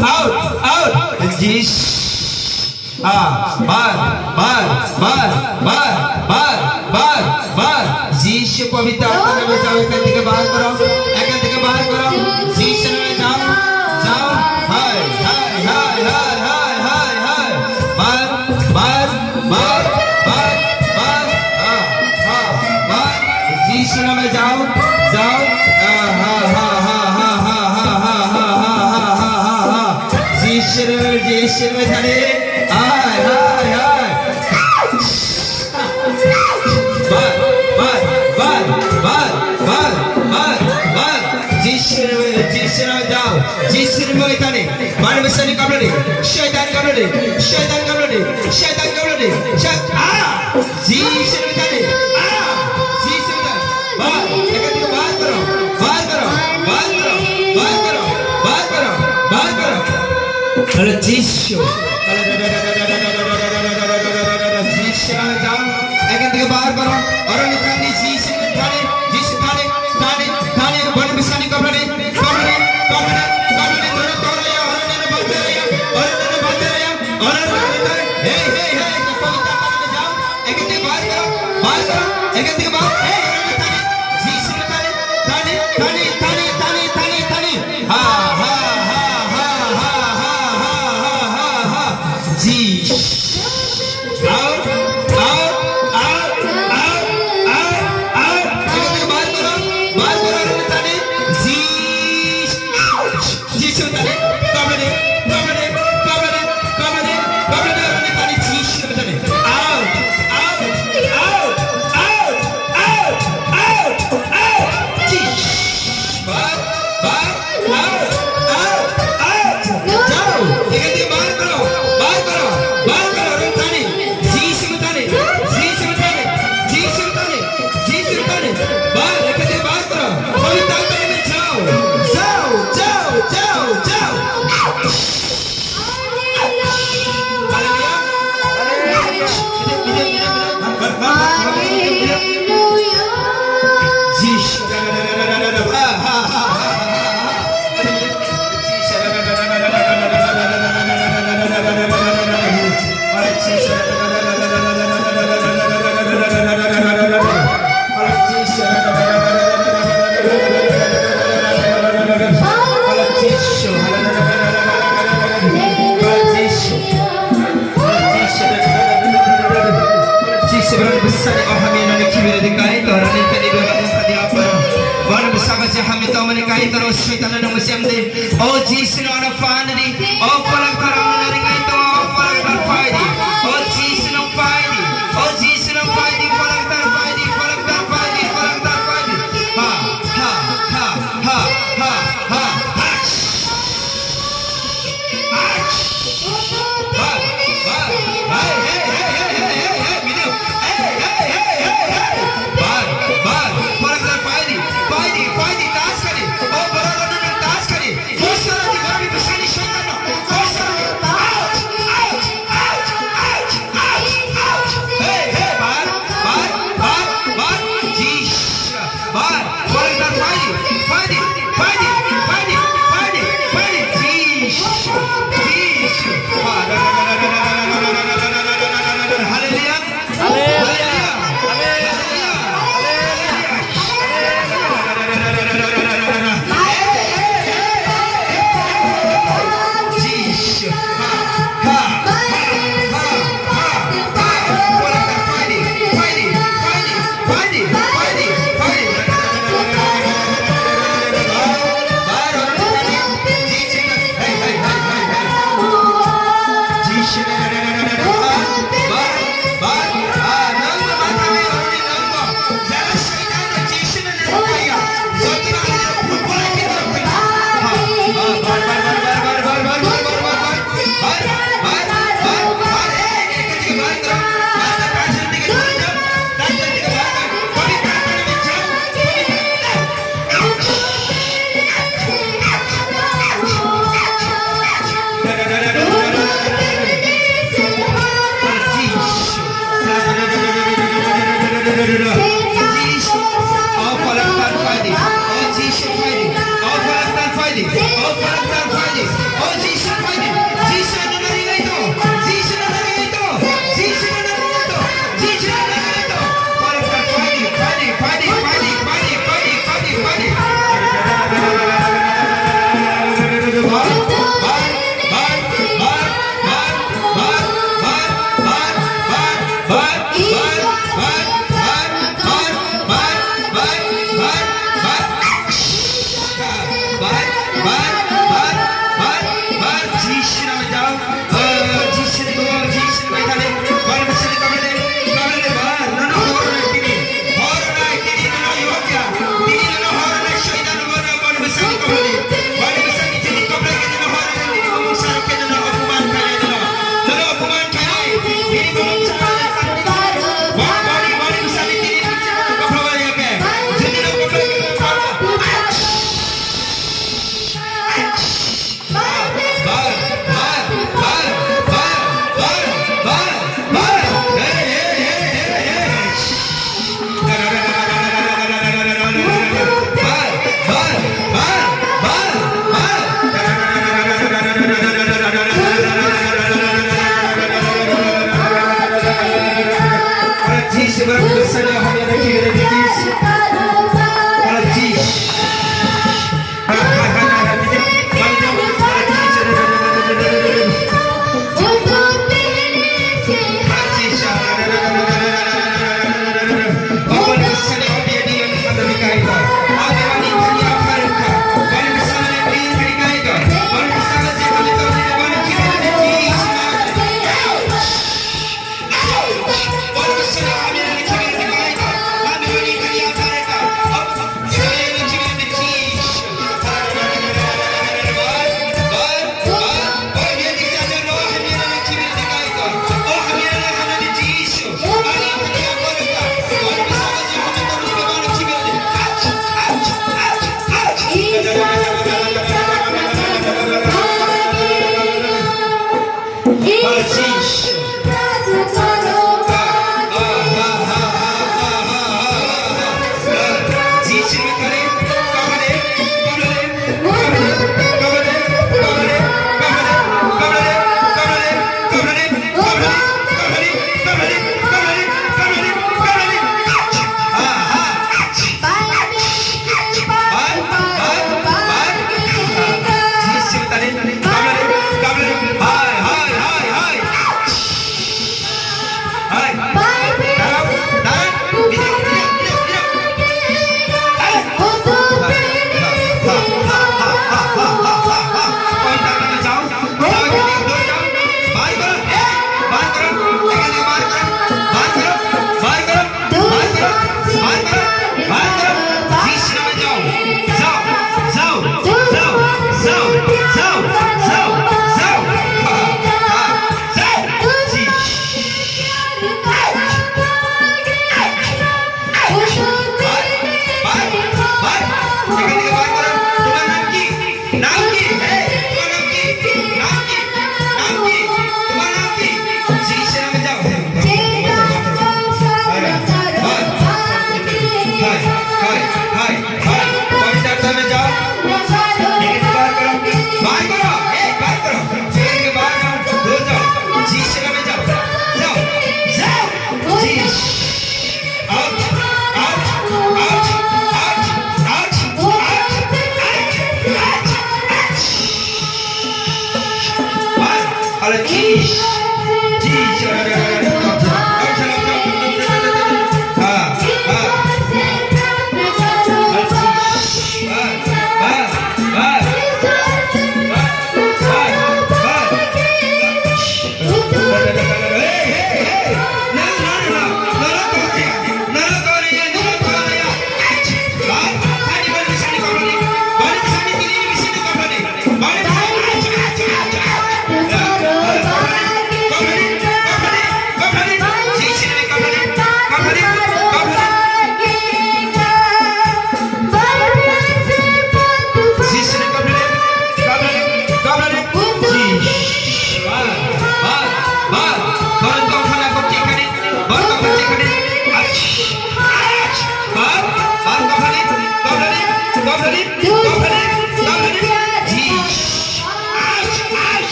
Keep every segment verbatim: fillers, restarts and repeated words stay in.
Out, out. Jis. Ah, bar, bar, bar. Jisu pavitra atma name jao, ekan theke bahar koro, ekan theke bahar koro. Jisu name jao, jao. Hai, hai, hai. Bar, bar, bar, bar, bar. Ah, ah, bar. Jisu name jao, jao. Ah, ha, ha, ha. Jisu name, Jisu name thani. Hai, hai, hai. Bar, bar, bar. Jisu name, Jisu name jao. Jisu name thani. Manu besani kamlani. Shaitan kamlani. Shaitan kamlani. Shaitan kamlani. Shai-, ah! Jisu name thani. Ah! Jisu name thani. Bar, ekan theke bar koro. Bar koro. Bar koro. Bar koro. Hale Jisu. Jisu name jao. Ekan theke bar koro. Aro ni thani Jisu name thani. Jisu thani. Thani, thani, bani bisani kamlani, kamlani, kamlani, kamlani, dora, dora ya, ora nana bajara ya, ora nana bajara ya, ora nana bajara. Hey, hey, hey, kapal kapal jao, ekan theke bar koro, bar koro, ekan theke bar, hey, ora nana thani, Jisu name thani, thani, thani. Ha, ha, ha. Ji. Out, out, out, out, out, out. Ekan theke bar koro, bar koro, aro ni thani. Ji. Out. Jisu thani. Kamlani, kamlani, kamlani, kamlani, kamlani, aro ni thani. Jisu thani. Out, out, out, out. Ji. Bar, bar. Out! Out! Out! Jao! Ekan theke bar koro! Bar koro! Bar koro! Aro thani! Jisu thani! Jisu thani! Jisu thani! Jisu thani! Bar! Ekan theke bar koro! Pavitra Atma name jao! Jao! Jao! Jao! Jao! Hallelujah! Jisu. Jisu, bwsani o hamya nani khibiri di, Kaitor, ani tani bebak wngkha di, Apa. Bono bwsaba je hamya tongmani, Kaitor, o Soitan no muchemdi. O Jisu no ano phan di. O Phalangtar ano nari ngai tongo, o Phalangtar phai di. O Jisu no phai di. O Jisu no phai di, Phalangtar phai di, Phalangtar phai di, Phalangtar phai di. Ha, ha, ha, ha, ha, ha. Bar, Phalangtar phai di, phai di, phai di, phai di, phai di, phai di, phai di, Jisu, Jisu. Hallelujah. Hallelujah. Hallelujah. Jisu.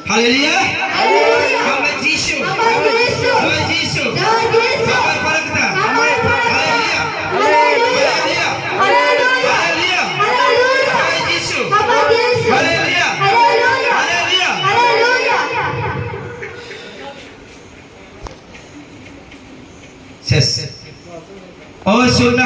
Hallelujah. Hallelujah. Hamba Jisu. Hamba Jisu. Jai Jisu. Hamba Parakta. Hamba Parakta. Hallelujah. Hallelujah. Hallelujah. Hamba Jisu. Hamba Jisu. Hallelujah. Hallelujah. Hallelujah. Hallelujah. Ses. Oh, sunnah.